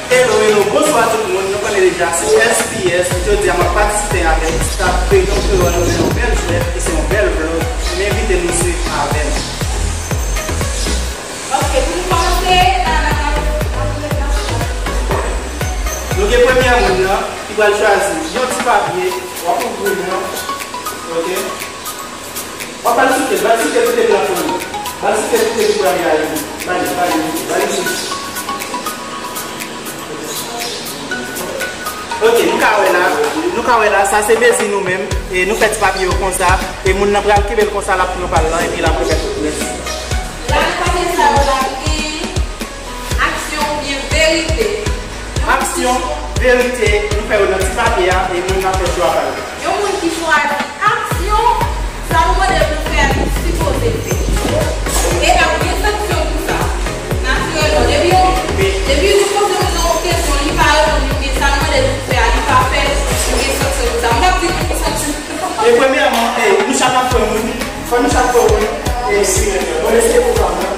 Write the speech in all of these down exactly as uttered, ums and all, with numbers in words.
Hello, hello, bonswa tout moun. Nou konnen deja, se S P S. Jodi a, m ap patisipe avèk staff Feyton Kreyòl. Nou gen yon bèl jwèt e se yon bèl vlog. M envite nou swiv avè m. Ok, pou nou kòmanse, la, la, la, la, la, la. Nou gen premye moun nan ki pral chwazi yon ti papye. W ap ouvri l nan. Ok. W ap ba l site, ba l site pou te plat pou li. Ba l site pou te pou pral gaye. Ba li, ba li, ba li site. Ok, nou ka wè la, nou ka wè la, sa se mezi nou menm, e nou fè ti papye yo konsa, e moun nan pral kenbe l konsa, l ap pran pa l lan, epi l ap remèt ou. Mèsi. La, nou pa gen sa yo la, gen aksyon oubyen verite. Aksyon, verite, nou fè yo nan ti papye a, e moun nan fè chwa pa l. Yon moun ki chwazi aksyon, sa nou mande l pou fè a, li sipoze fè. E ap gen sanksyon pou sa. Natirèlman, depi yon, depi nou poze moun nan yon kesyon, li pa reponn, li gen sa nou mande l pou fè a, li pa fè l, li gen sanksyon pou sa. M p ap di nou ki sanksyon. E premyèman, e, nou chak ap pran moun, fò nou chak pran moun, e, bon, eseye pou pran moun.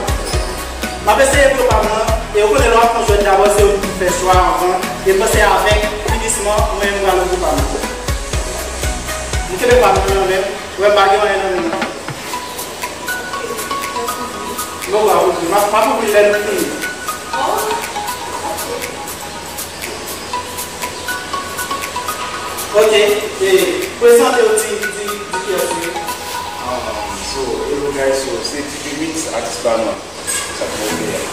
M ap eseye pou yo pa pran, e ou konnen lè w ap pran jwèt dabò, se ou ki fè chwa anvan, e panse avèk finisman, mwen menm m pral ouvri pa m nan. M kenbe pa m nan nan men m, ou wè m pa gen anyen nan men m nan. M pral ouvri, m ap, m ap ouvri lè nou fini. Ok, e, prezante w, di, di, di kiyès ou ye. Um, so, hello guys, so, se G P Mix, atis pa nou.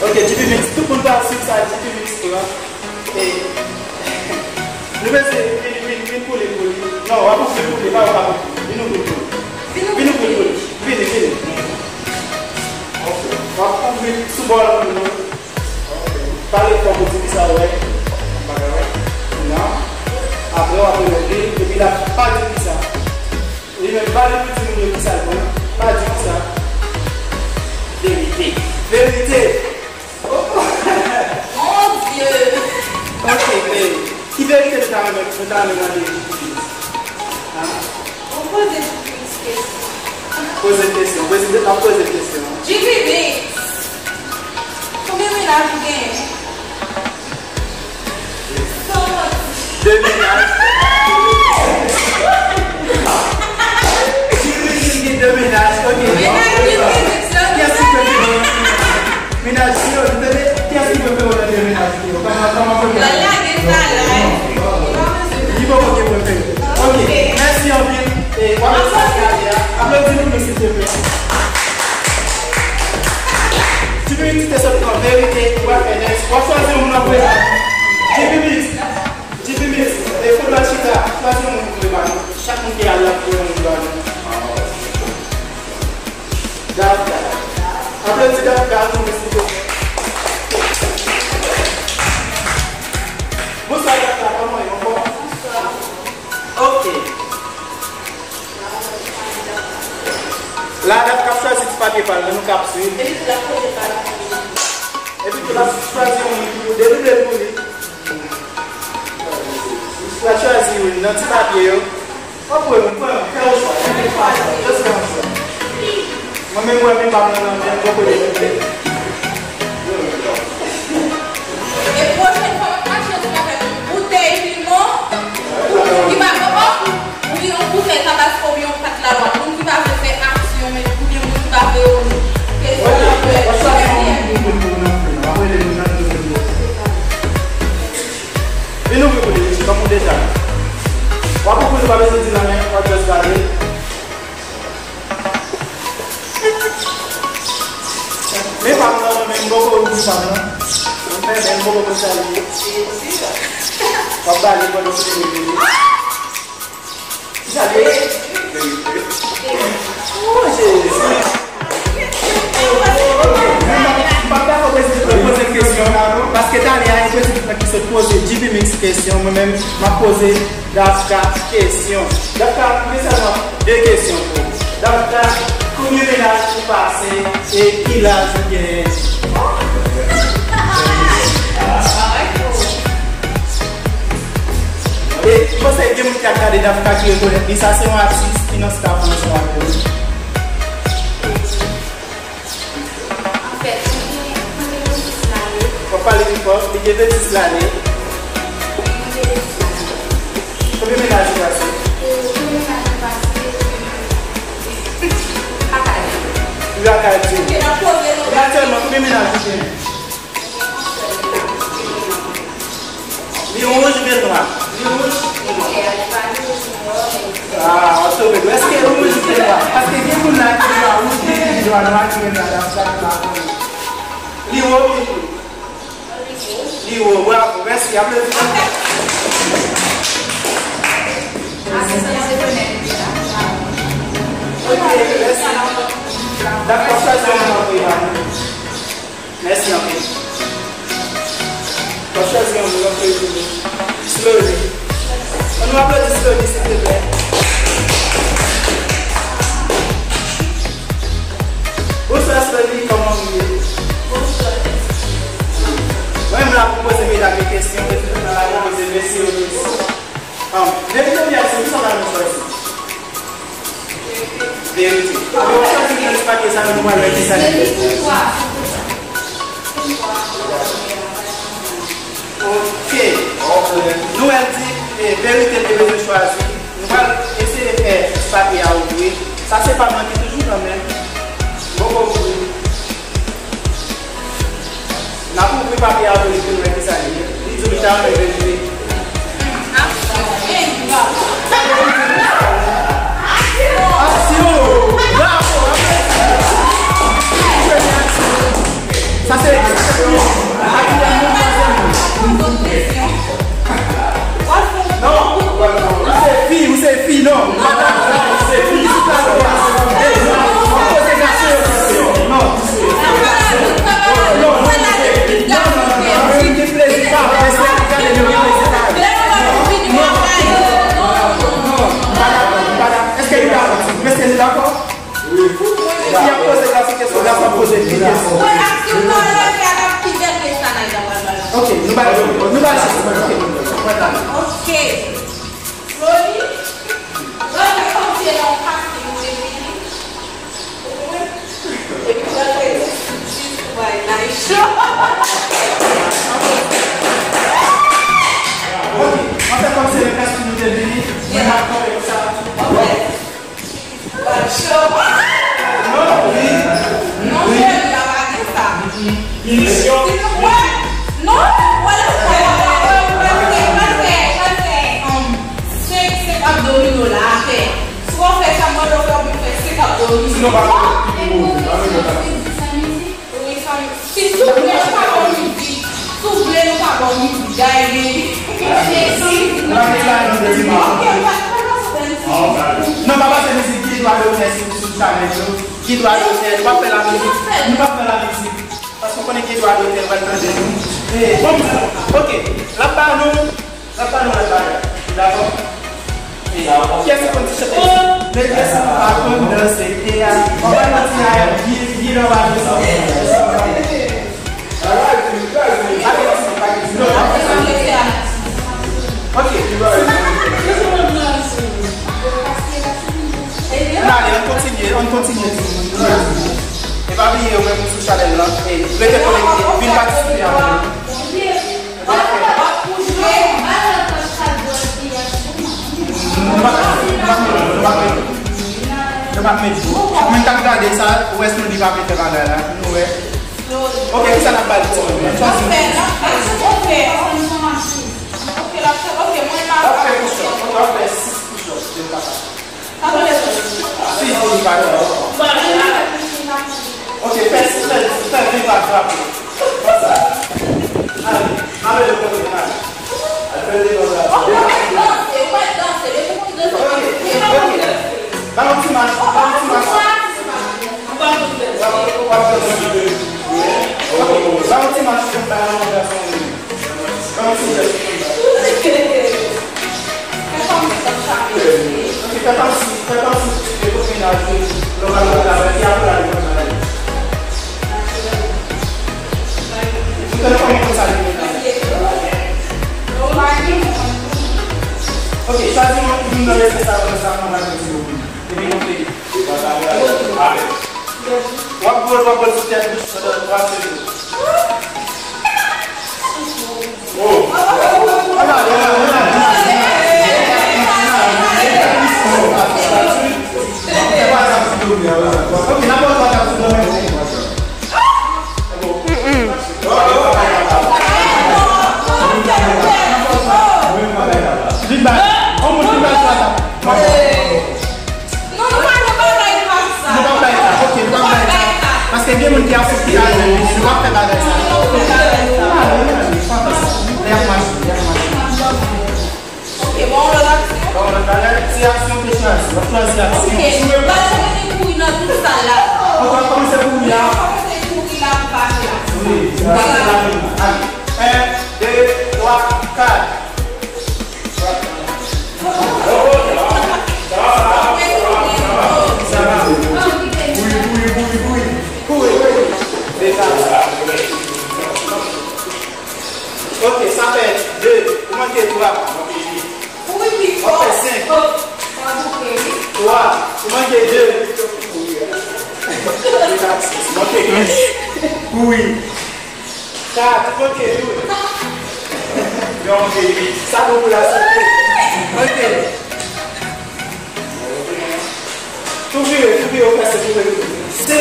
Ok, G P Mix, tout moun pral swiv sa G P Mix pran. E, nou bezwen vin, vin, vin pou li, pou li. Non, w ap ouvri pou li, pa w ap ouvri. Vin ouvri pou li. Vin ouvri pou li. Vini, vini. Ok. W ap ouvri sou bò la pou nou. Ok. Pale fò pou di kisa w wè. Bagay wè. Non. Apre w ap remèt li, epi l ap pa di kisa. Li menm, pa di pou timoun yo kisa l pran, pa di kisa. Verite. Verite! Oh! Mon Dieu! Ok, men, ki verite nou ta renmen, nou ta renmen mande G P Mix? Hein? Ou poze G P Mix kesyon. Poze kesyon. Poze, n ap poze kesyon. G P Mix! Konbyen mennaj ou genyen? De mennaj. Jimmy, Jimmy gen de mennaj, ok. Mennaj li, mennaj li. Kiyès ki prefere w nan de mennaj? Mennaj li yo, nou tande? Kiyès ki prefere w nan de mennaj li yo? Kòman, kòman prefere? Lè l lage sa la, li pa bezwen. Li poko gen prefere. Ok, mèsi anpil. E, w ap sa gade a. Aplodi pou nou, silvouplè. G P Mix te sot nan verite, ou pral fè next. W ap chwazi yon moun an prezan. G P Mix, G P Mix, e fò l al chita, chwazi yon moun pou l ba nou. Chak moun ki al la pou yon moun ba nou. Dafka. Aplodi Dafka pou nou, silvouplè. Bonswa, Dafka, kòman w ye? Anfòm? Bonswa. Ok. La, Dafka ap chwazi ti papye pa l, men nou k ap swiv. Epi tou l ap poze pa l. Epi tou l ap chwazi yon moun pou l, dedouble l pou li. L ap chwazi youn nan ti papye yo. W ap pran youn, pran youn, fè yon chwa. Just fè yon chwa. Mwen menm, mwen menm, pa m nan men m, mwen konnen. E pwochèn fwa, m ap mache ansanm avèk yon boutèy piman. Pou moun ki pa, oh, oh, oubyen yon boutèy tabasco, oubyen yon pat lalwa. Moun ki pa vle fè aksyon, men, oubyen moun ki pa vle yon kesyon. Vin ouvri pou li, tankou deja. W ap ouvri, nou pa bezwen di l anyen, w ap just gade. Men pa m nan, men m poko ouvri pa m nan. Mwen fèmen, m poko konn sa l ye. W ap ba li pandan se te ouvri. Ki sa l ye? Oh, Jezi. M p ap dakò prezidan poze m kesyon, paske talè a, e prezidan ki sot poze G P Mix kesyon, mwen menm, m ap poze Dafka kesyon. Dafka, gen sèlman de kesyon pou ou. Dafka, konbyen mennaj ou pase e ki laj ou genyen? E, m panse gen moun ki ap gade Dafka ki rekonèt li. Sa se yon atis ki nan staff Anson Akoli. Anfèt, W ap pale pi fò, li gen vensis lane. Konbyen mennaj ou pase? Li pa ka di. Men aktyèlman, konbyen mennaj ou gen? Li wouj oubyen nwa? Li wouj? Ah, w ap sove nou. Èske li wouj oubyen nwa? Paske gen moun la ki gen nwa wouj, gen ki gen nwa nwa, ki gen nwa nwa, sa ki pa konnen. Li wo oubyen li? Li wo, bravo, mèsi, aplodi. Ok, mèsi. Dakò, chwazi yon moun antre la. Mèsi anpil. W ap chwazi yon moun antre pou nou. Slowly. Ann nou aplodi Slowly, silvouplè. Bonswa, Slowly, kòman w ye? Bonswa. Mwen, m la pou poze medam yo kesyon, e tout moun la pou poze mesye yo kesyon. An, verite oubyen absans, kisa w ta renmen chwazi? Verite. Apre w chwazi nan ti papye sa yo, nou pral wè kisa li ye. Ok. Nou wè l di, eh, verite te bezwen chwazi. Nou pral eseye fè ti papye a ouvri. Sa se pa mwen ki toujou kanmenm. Bon, bon, bon. N ap ouvri papye a pou li vin wè kisa li ye. Li di w li ta renmen vin jwe. Aksyon! Bravo! Sa se, sa se premye. Aktyèlman, twazyèm. Non, ou se fi, ou se fi, non. Ou se fi, sou plato a. Ey, non, ou poze gason yo kesyon. Non. Non, non, non, non, non, non, non, non, gen plezi pa, mesye, gade, gen plezi pa. Non, non, non, non, non, m pa dakò, m pa dakò. Èske nou dakò? Mesye, nou dakò? Wi. Fi ap poze gason kesyon, gason ap poze fi kesyon. Ok, nou ba, nou ba chans, ok. Ok. Flori, gade kòmsi e nan yon kafè nou te vini. Ou konprann? Epi gade jis pou bay nice. Ok, ann fè kòmsi e nan kafè nou te vini. Mwen ap kanpe konsa. Ok. Ba cho. Non, wi. Non, wi. Cheri, la pa gen sa. Pinisyon. Si nou wè, non, wè, wè, wè, wè, wè, wè, wè, wè, um, senk, senk abdomino la atè. Si w fè sa, mwen, w fè, w fè senk abdomino. Sinon, pa fè. Wi, fanmi. Si souple nou pa ban mizik, souple nou pa ban mizik, gade. Ok, pa, pa, pa, pa, non, pa pase mizik, gen dwa dotè sou, sou chanèl yo. Gen dwa dotè, nou pa fè la mizik. Nou pa fè la mizik. Paske w konnen gen dwa dotè, yo pral tande nou. E, bon, ok, l ap ba nou. Sa pa nou wè bagay. Dakò? Kiyès ki konn ti chante? Mesye, si nou pa konn danse, e a, anba yon ti a, vye, vye nan bagay sa. Ok. Ann ale, ann kontinye, ann kontinye. E pa bliye, ou menm ou sou chanèl lan, e rete konekte, vin patisipe avè nou. Nou pa, nou pa, nou pa, nou pa met. Mwen t ap gade sa, ou wè si nou li pa met fè bagay la. Nou wè. Ok, kisa n ap ba li, timoun? N ap chwazi. N ap fè, n ap fè, n ap fè, n ap fè, n ap fè sis push-up, si w kapab. Si, si, li pa gen. Ok, fè, fè, fè ven pa drapo. Konsa. Ale, ale, ale, ale. Al fè ven pa drapo. Ok, ok. Ba yon ti mach, ba yon ti mach. W ap danse. Ok, ba yon ti mach, ba yon ti mach. Fè kòmsi w ap chape. Ok, fè kòmsi, fè kòmsi, e kote mennaj ou, lè w pral kote avè l, ki apre l ale konn bagay. Ou konn kòman konn sa li konn bagay. Ok, chwazi yon, youn nan responsab nan sa, mwen pral di w. Epi nou fini. W ap bo l, w ap bo l sou tèt bouch pandan twa segonn. Vin bay. On moun vin bay twa tap. Non, nou pa nan bagay konsa. Nou pa bay tap. Ok, nou pa bay tap. Paske gen moun ki ap sou ki al menm. Nou pa fè bagay sa. Lè y ap mache, lè y ap mache. Ok, bon, lòt aksyon. Bon, lòt bagay, se aksyon ke chwazi. W ap chwazi aksyon. Ok, nou pa janm vin kouri nan tout sal la. Ok, w ap kòmanse kouri la. Nou kòmanse kouri la pou pase la. Wi, nou pase la menm. Ale. En, de, twa, kat. Sa va. Kouri, kouri, kouri, kouri. Kouri, kouri. Ok, sa fè de. Ou manke twa. Kouri pi fò. Ou fè senk. Twa. Ou manke de. Manke kat. Kouri. Sa, tout ok, wi. Donk, sa bon pou lasante. Ok. Tou vire, tou vire, ou prèske tou vire. Se,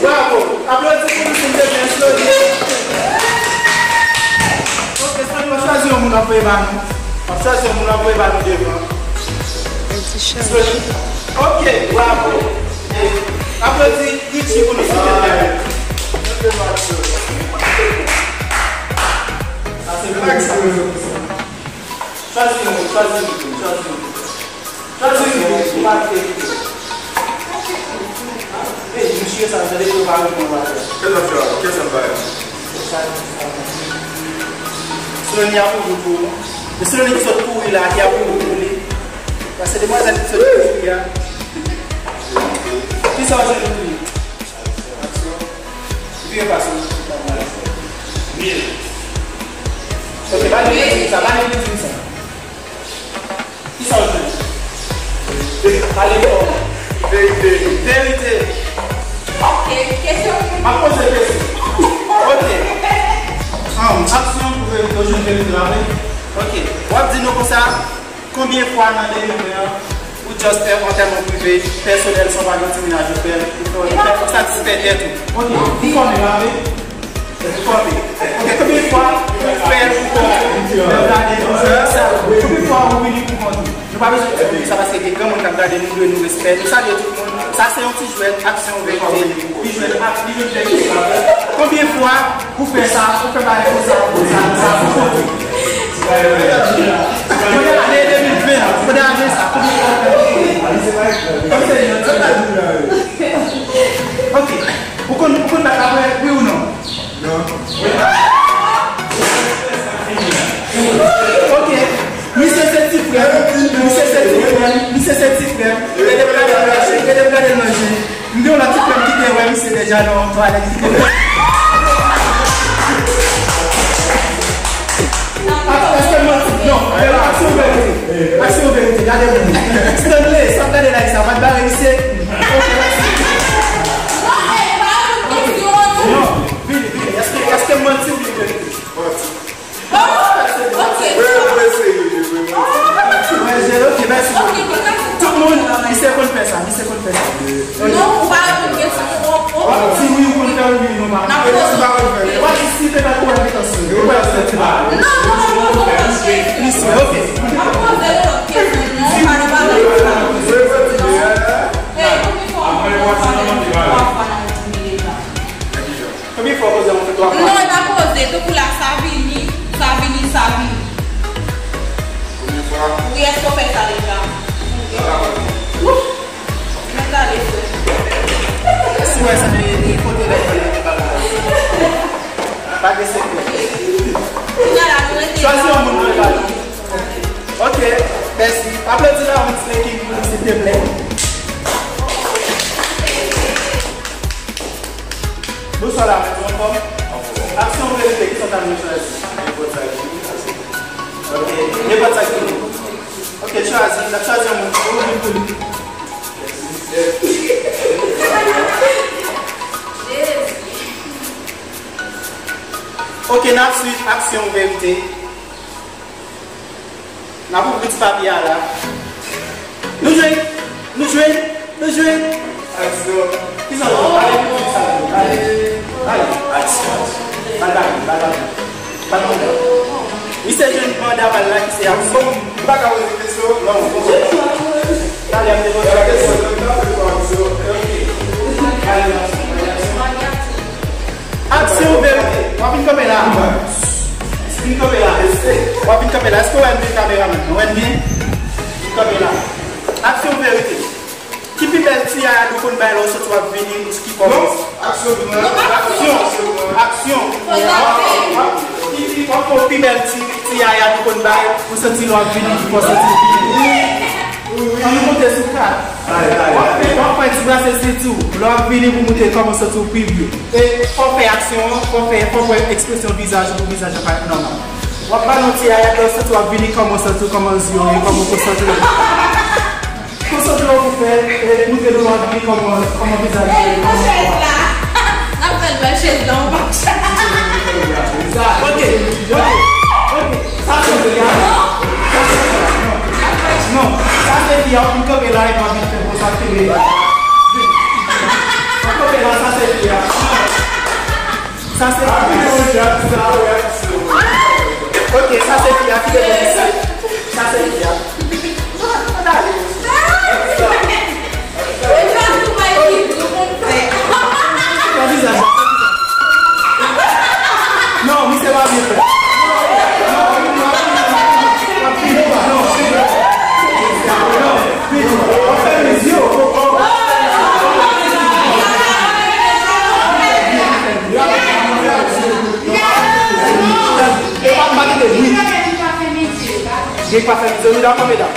bravo. Aplodi pou nou, silvouplè, Slony. Ok, Slony, w ap chwazi yon moun w ap voye ba nou. W ap chwazi yon moun w ap voye ba nou devan. Slony. Ok, bravo. E, aplodi Richie pou nou, silvouplè. Chwazi yon, chwazi yon, chwazi yon. Chwazi yon, ou pa te. Ey, misye sa, tande yo pa reponn la. Kèl afè a? Kèl sa bay? Slony ap ouvri pou ou. E Slony ki sot kouri la, ki ap ouvri pou li. Paske demwazèl ki sot kouri a. Kisa w jwenn pou li? Vire fas ou. Vire. Ok, ba li sa, ba li sa. Kisa w jwenn? Pale fò. Verite. Verite. Ok, kesyon. M ap poze kesyon. Ok. Ann, aksyon pou verite, w jwenn verite la, wi. Ok. W ap di nou konsa, konbyen fwa nan de mil ven an, ou just fè antèman prive, pèsonèl, san pa gen ti menaj ou fè, ou fè, ou fè, ou satisfè tèt ou. Ok, ou fòme la, wi. Ou fòme. Ok, konbyen fwa ou fè pou kont ou? Lè w gade, sa, konbyen fwa ou vini pou kont ou? Nou pa bezwen di konbyen sa paske gen granmoun k ap gade, nou dwe nou respè. Nou salye tout moun. Sa se yon ti jwèt, aksyon verite. Li jwèt ak, li jwèt verite. Konbyen fwa ou fè sa, ou fè bagay konsa, konsa, konsa, pou kont ou? Pandan ane de mil ven an, pandan ane sa, konbyen fwa ou fè pou kont ou? Kòm se yon ti jwèt. Ok. Ou konn, ou konn bat la vre, wi ou non? Non. Ok. Misye se ti frè m. Misye se ti frè m. Misye se ti frè m. Gade m gade l nan je. Gade m gade l nan je. M gen yon lòt ti frè m ki te wè misye deja nan twalèt ki te. Aksyon verite. Non, aksyon verite. Aksyon verite. Gade pou mwen. Stanley, sa ap gade live sa, pa t bare misye. Ok, mèsi. Non, vini, vini. Èske, èske m manti oubyen verite? Manti. Mwen, mwen serye, mwen. Mwen jere, ok, mèsi. Tout moun, misye konn fè sa, misye konn fè sa. Non, ou pa reponn kesyon. Ou, ou, ou. Si wi, ou konn fè wi, non, pa. N ap poze. Ou pa di si te fè kou envitasyon. Ou pa di si te fè. Non, non, non, non, non, non. Misye, ok. N ap poze lòt kesyon. Non, pa nan bagay sa. Ey, konbyen fwa ou fè sa? Twa fwa nan yon jounen deja. Konbyen fwa w poze yon fè twa fwa? Non, e pa poze. Tankou la, sa vini, sa vini, sa vini. Konbyen fwa? Wi, èske w fè sa deja? Sa va, mwen. Ouf! Mèt gade, frè. Si w wè sa, e, e, foto lè fè la, pa la. Pa gen sekrè. Kounye a la, nou rete la. Chwazi yon moun pou l pale. Ok, mèsi. Aplodi la, yon ti lekin pou li, silteplè. Bonswa la, mèt, ou anfòm? Aksyon ou verite, kisa w ta renmen chwazi? Nenpòt sa ki vini. Ok, nenpòt sa ki vini. Ok, chwazi, n ap chwazi yon moun. Ou vin pou li. Ok, n ap swiv aksyon ou verite. N ap ouvri ti papye a la. Nou jwe! Nou jwe! Nou jwe! Aksyon! Kisa w jwe? Ale, ale, ale, ale. Aksyon! Bal, bal, bal, bal. Bal, bal. Misye jwenn manda bal la ki se aksyon. Bon, m pa ka poze kesyon. Non, bon. Talè ap depoze la kesyon. Ok. Ale, aksyon. Aksyon, verite. W ap vin kanpe la. Vin kanpe la. W ap vin kanpe la. Èske w wè m byen, kameraman? W wè m byen? Vin kanpe la. Aksyon, verite. Ki pi bèl ti yaya nou konn bay lè w soti w ap vini, ki kòmans? Aksyon, aksyon. Ki pi, w ap fè pi bèl ti, ti yaya nou konn bay, ou santi lè w ap vini, ki fè w santi l pi bèl. An nou konte sou kat. W ap fè, w ap fè ti brase senti w. Lè w ap vini pou montre kòman w santi w pi byen. E fò w fè aksyon an, fò w fè, fò w fè ekspresyon vizaj ou pou vizaj an parèt nòmal. W ap bale yon ti yaya, lè w santi w ap vini, kòman w santi w, kòman zye w ye, kòman w konsantre. Konsantre w pou fè, e montre nou w ap vini, kòman, kòman vizaj ou ye, kòman kò a. N ap fè l nan chèz la, ou pa chèz. Ok, ok, ok. Sa se fi a. Sa se fi a. Non. Non. Sa se fi a, ou vin kanpe la, epi w ap vin fè konsa, kenbe. Ou kanpe la, sa se fi a. Sa se fi a. Ok, sa se fi a, kite pou misye. Sa se fi a. Gade. Nan vizaj la. Non, misye pa byen fè. Non, non, non, non, non. Pito, pito, pito. Pito, w ap fèmen zye w. E pa, pa kite bri. Gen pa fè mizè, nou dakò, medam?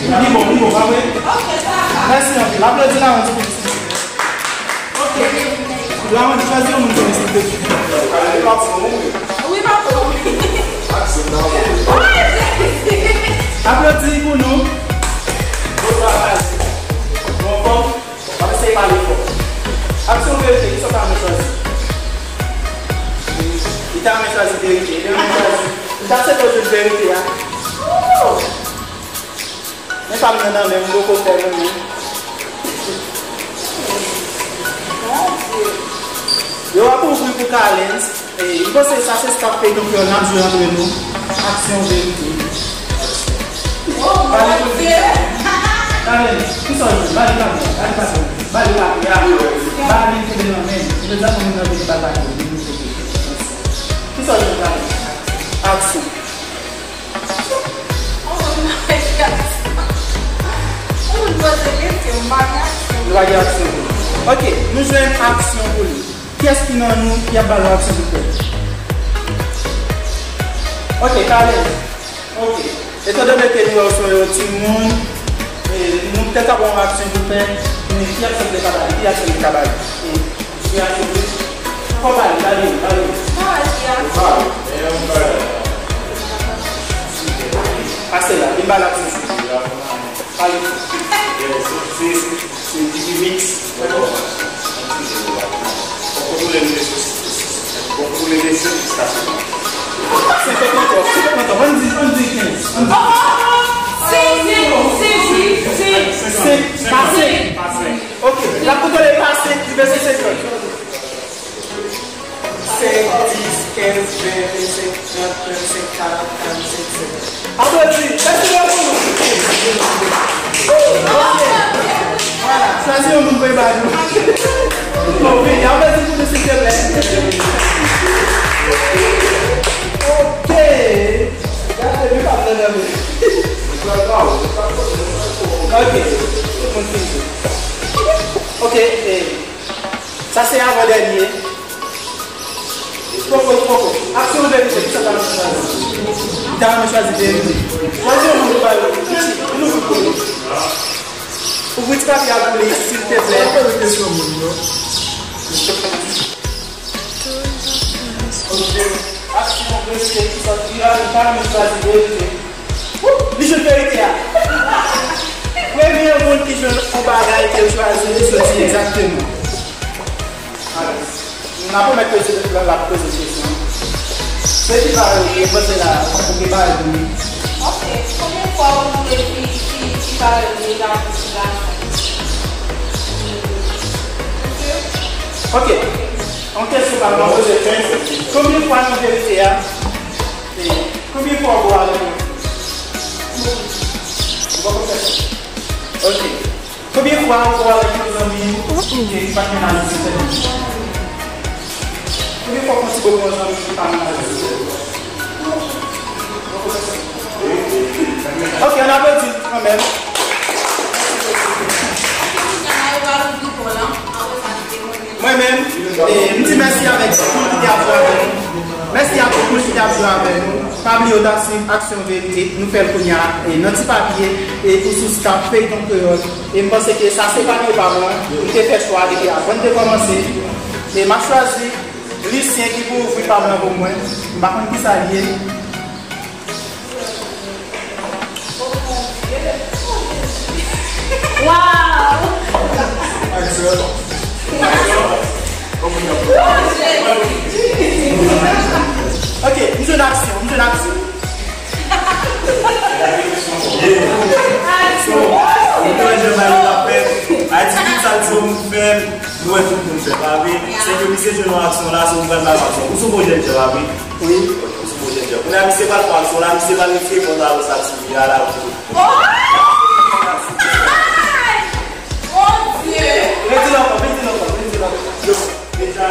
Li bon, li bon, pa vre? Mèsi anpil. Aplodi Larenn pou li. Ok. Larenn, chwazi yon moun pou li, silvouplè. Wi, patwon. Aplodi pou nou. Bon travay. Bon fòm. W ap eseye pale fò. Aksyon, verite, kisa w ta renmen chwazi? Li ta renmen chwazi verite. Li ta renmen chwazi. Li ta aksepte w jwenn verite a. Men pa m nan nan men m, m poko fè l menm. Yo ap ouvri pou Kalens. E, m panse sa se stop feyton kreyòl n ap jwe antre nou. Aksyon, verite. Bale pou li. Bale, kisa w jwe? Bale, bale, bale, bale, bale, bale, bale, kenbe nan men. Ou bezwen moun nan vini bal bale, vini vini. Kisa w jwe, bale? Aksyon. Oh my God. Ou poze kesyon, m pa gen aksyon. Nou pa gen aksyon pou li. Ok, nou jwenn aksyon pou li. Kiyès ki nan nou ki ap ba nou aksyon pou fè? Ok, Kalens. Ok. Etandone ke nou wè w se yon timoun, e, nou petèt ap ba w yon aksyon pou fè, men ki aksyon nou te ka ba li? Ki aksyon nou te ka ba li? E, ki aksyon nou? Fò ba li, ba li, ba li. Pase la, vin ba l aksyon. Pale. Se, se, se D J Mix. Bon, kontwole m, mesye. Bon, kontwole m, mesye, jiska se. Senk ankò, senk ankò. Ann di, ann di kenz. Ann di. Senk, senk, senk, senk, senk. Senk, pa senk. Pa senk. Ok, l ap kontwole pa senk, li bezwen senkant. Senk, dis, kenz, ven, vennsenk, trant, trannsenk, karant, karannsenk, senkant. Aplodi, mèsi bokou. Ok. Vwala, chwazi yon moun pou e ba nou. Bon, vini, aplodi pou nou, silvouplè. Ok. Gade, li pa nan nan men. Ok, tout moun fini. Ok, e, sa se avan dènye. Poko, poko. Aksyon, verite, kisa w ta renmen chwazi? M ta renmen chwazi verite. Chwazi yon moun pou ba yo. Vin ouvri pou li. Ouvri ti papye a pou li, silvouplè. Pa poze kesyon moun yo. Ok. Aksyon, verite, kisa w ta renmen chwazi verite? Li jwenn verite a. Premye moun ki jwenn yon bagay ke l chwazi, li soti egzakteman. Alò, n a pwomèt ke se l ap poze kesyon. Se ki bagay ou panse la, ou gen bagay pou li? Ok, konbyen fwa ou twouve fi, fi, fi pa deja pou ti gason? Ok. Yon kesyon pa mwen poze, konbyen fwa nan verite a, e, konbyen fwa ou avèk yon fi? Ou poko fè sa? Ok. Konbyen fwa ou avèk yon zanmi ki pa gen laj disenn? Konbyen fwa ou fè ti bobo yon zanmi ki pa gen laj disenn? Ok, ann aplodi kanmenm. Mwen menm, e, m di mèsi avèk tout moun ki te ap jwe avè nou. Mèsi a tout moun ki te ap jwe avè nou. Pa bliye w t ap swiv Aksyon Verite. Nou fè l kounye a, e, nan ti papye, e, ou sou staff Feyton Kreyòl. E m panse ke sa se papye pa mwen. M te fè chwa depi avan n te kòmanse. E m ap chwazi Lucien ki pou ouvri pa m lan pou mwen. M pa konn kisa l ye. Waw! Ok, m jwenn aksyon, m jwenn aksyon. Yeah. So, nou wè jan bagay yo ap fèt. Atitid sa l di yo, m fè l. Nou wè tout moun fè, pa vre? Se ke misye jwenn yon aksyon la, se ou pral ba l aksyon. Ou se yon bon jèn jan, pa vre? Wi. Ok, ou se yon bon jèn jan. Kounye a, misye pral fè aksyon la, misye pral retire pantalon sa t sou li a la, pou... Oh! Mon Dieu! Redi l ankò, redi l ankò, redi l ankò. Yo, deja,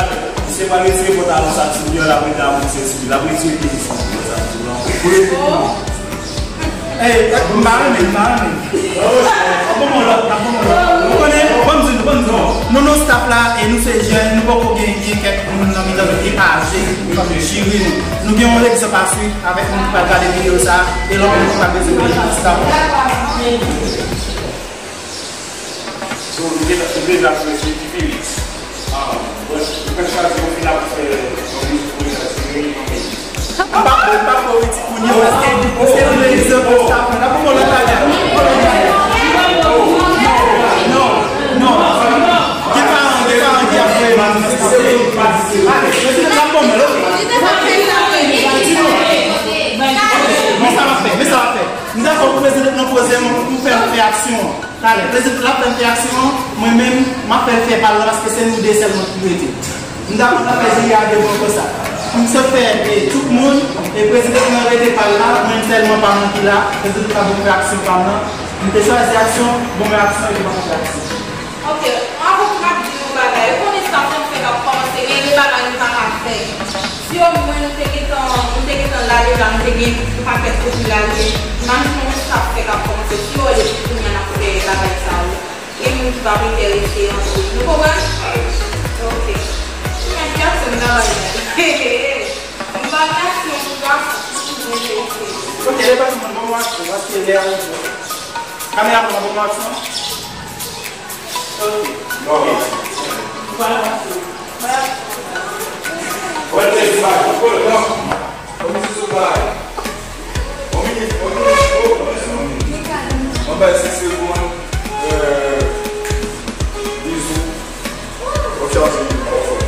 misye pral retire pantalon sa t sou li a, l ap retire senti li, l ap retire teni sou li, sa t sou li a. Pou retire. Oh! Ey, m pa renmen, m pa renmen. N ap ban mwen lòt, n ap ban mwen lòt. Nou konnen, ban m di nou, ban m di nou. Nou, nou staff la, e nou se jèn, nou poko gen, gen kèk moun nan mitan nou ki aje, nou pa vle chire nou. Nou gen yon egzanp a swiv avèk moun ki pral gade videyo sa, e lòt moun ki pa bezwen vin nan staff la. So, nou deja, nou deja prese ki Felix. Ah, bon, nou fèk chwazi yon fi la pou fè yon mizik pou li, sa se yon mizik. M pa, m pa fè w iti kounye a, paske, paske nou gen egzanp sa pran. N ap pran lòt bagay. Non, non, non. Gen paran, gen paran ki ap voye manifestasyon. Ale, prezidan, n ap pran lòt. Men sa w ap fè, men sa w ap fè. M dakò pou prezidan nan poze m pou fè, fè aksyon an. Talè, prezidan l ap fè l fè aksyon an, mwen menm, m ap fè l fè pa l la, paske se nou de sèlman ki rete. M dakò n ap fè jiri a devan konsa. M sot fè, e, tout moun, e prezidan nan rete pa l la, mwen sèlman pa mwen ki la, prezidan pa bon fè aksyon pa m nan. M te chwazi aksyon, bon men aksyon, epi pa bon fè aksyon. Ok, avan pou m ap di yon bagay, ou konnen sa fanm fè k ap kòmanse, gen de bagay nou pa ka fè. Si omwen nou te gentan, nou te gentan la deja, nou te gen yon pakèt popilarite. Imajine yon staff fè k ap kòmanse, si yo wè depi kounye a n ap fè bagay sa yo, gen moun ki p ap enterese antre. Nou konprann? Ok. Kounya ki aksyon m ta bay la? M pa gen aksyon pou gason, pou moun enterese. Ok, lè pa moun bon aksyon, paske lè a rive. Kameramann, bon aksyon. Ok. Bon. Bon, bon, bon, bon. Bon, misye sou bay. Bon, minit, bon, minit, bon, bon, minit. Bon, bay sis segonn. Euh, bizou. Bon, chaje, bon, bon.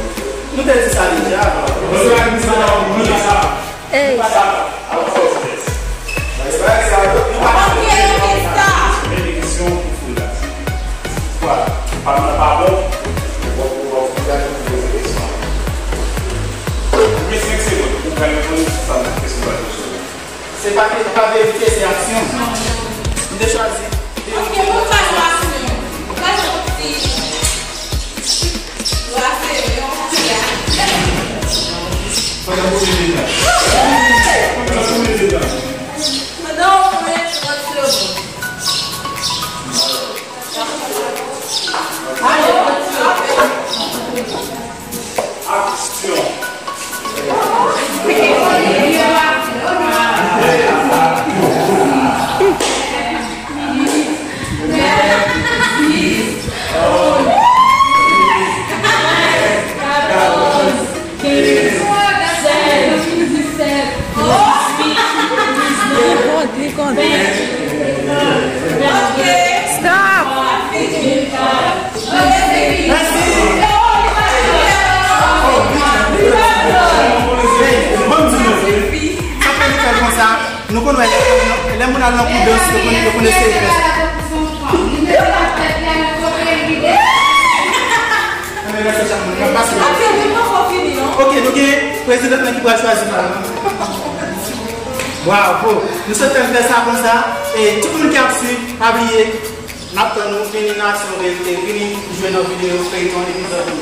Nou te di sa deja. Bon, sa, nou sa, nou sa. Ey. Se pa, pa verite, se aksyon. M te chwazi. Ok, pou fè aksyon. Fè yon ti. Aksyon. Li kont, li kont. Stop! Mèsi. Ban m di nou, sa fè nou fè l konsa. Nou konn wè lè fanm nan, Lè moun al nan kou dans, yo konn, yo konn eseye fè sa. Anben, mèsi chak moun. N ap pase. Ok, nou gen prezidan ki pral chwazi nou. Bravo. Nou sot fè sa konsa. E tout moun ki ap swiv, pa bliye, n ap tann nou, vini nan Aksyon Verite, vini jwe nan videyo, feyton, epizòd nou.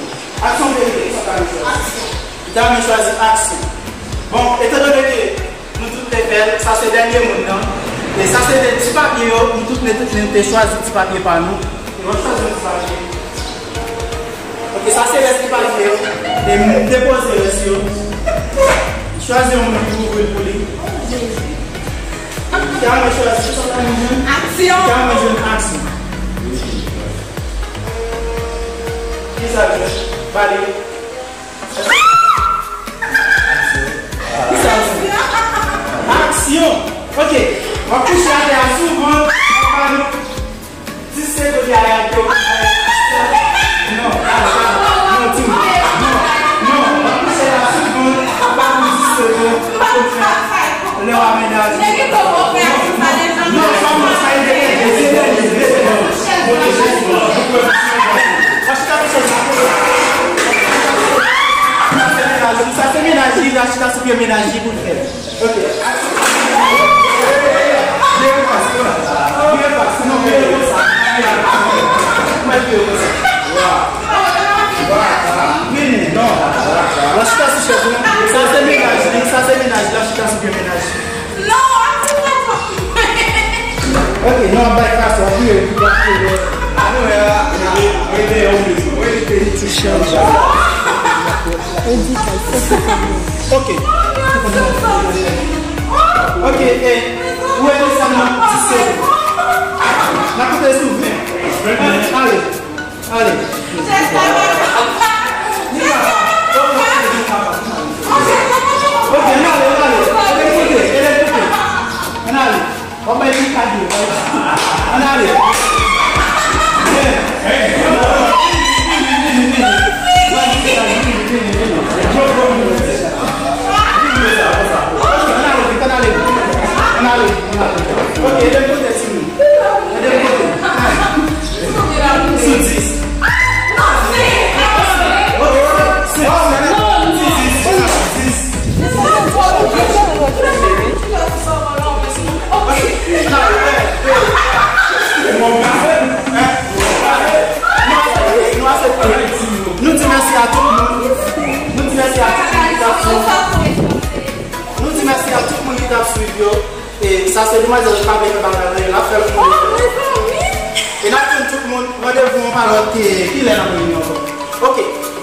Aksyon Verite, kisa w ta renmen chwazi? M ta renmen chwazi Aksyon. Bon, etandone ke nou tout te fè l, sa se dènye moun nan. E sa se de ti papye yo, nou tout, nou tout, nou te chwazi ti papye pa nou. E w ap chwazi yon ti papye. Ok, sa se rès ti papye yo. E m depoze rès yo. Chwazi yon moun pou ouvri l pou li. Kiyès ki chwazi? Aksyon. Kiyès ki jwenn Aksyon? Kisa l jwenn? Bale. Kisa l jwenn? Aksyon. Ok. W ap kouche atè a souvan. W ap ba nou Dis segonn, Yaya, ke w... Non, non, non, ti moun. Non, non, w ap kouche la souvan, w ap ba nou dis segonn pou n fè. Lè w amenaje. Non, non, non, sa e de, de, de, de, de, de, de, de, de, de, sa se mennaj li, l a chita sou pye mennaj li pou l fè. Ok. Vire pas, vire pas, non, vire konsa. Vire konsa. Vire konsa. Vini, non. L a chita sou chèz la. Sa se mennaj li, sa se mennaj li, l a chita sou pye mennaj li. Non, ap di mwen. Ok, non, bay fason, ap vire, ap vire. Ti chèz. Ok. Ok, e, ou wè nou sa nan dis segonn. N a konte sou ven. Ale, ale. Ok, ann ale, ann ale. Ann ale, ann ale. Ann ale. W ap bay li kado. Ann ale. Ann ale vit, ann ale vit. Ann ale, ann ale. Ok, ede m konte timoun. Ede m konte. Sou dis. Nou di mèsi a tout moun. Nou di mèsi a tout moun ki t ap swiv. Nou di mèsi a tout moun ki t ap swiv yo. E sa se demwazèl k pa vle fè bagay la, l ap fè l pou nou. E n ap tann tout moun, randevou an pa lòt ke kilè n ap reyini ankò. Ok,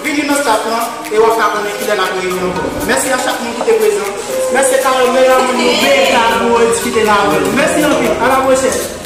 vini nan staff lan e w ap ka konnen kilè n ap reyini ankò. Mèsi a chak moun ki te prezan. Mèsi a Carole, meyè moun nou, Beka, pou diskite la avè nou. Mèsi anpil, a la pwochèn.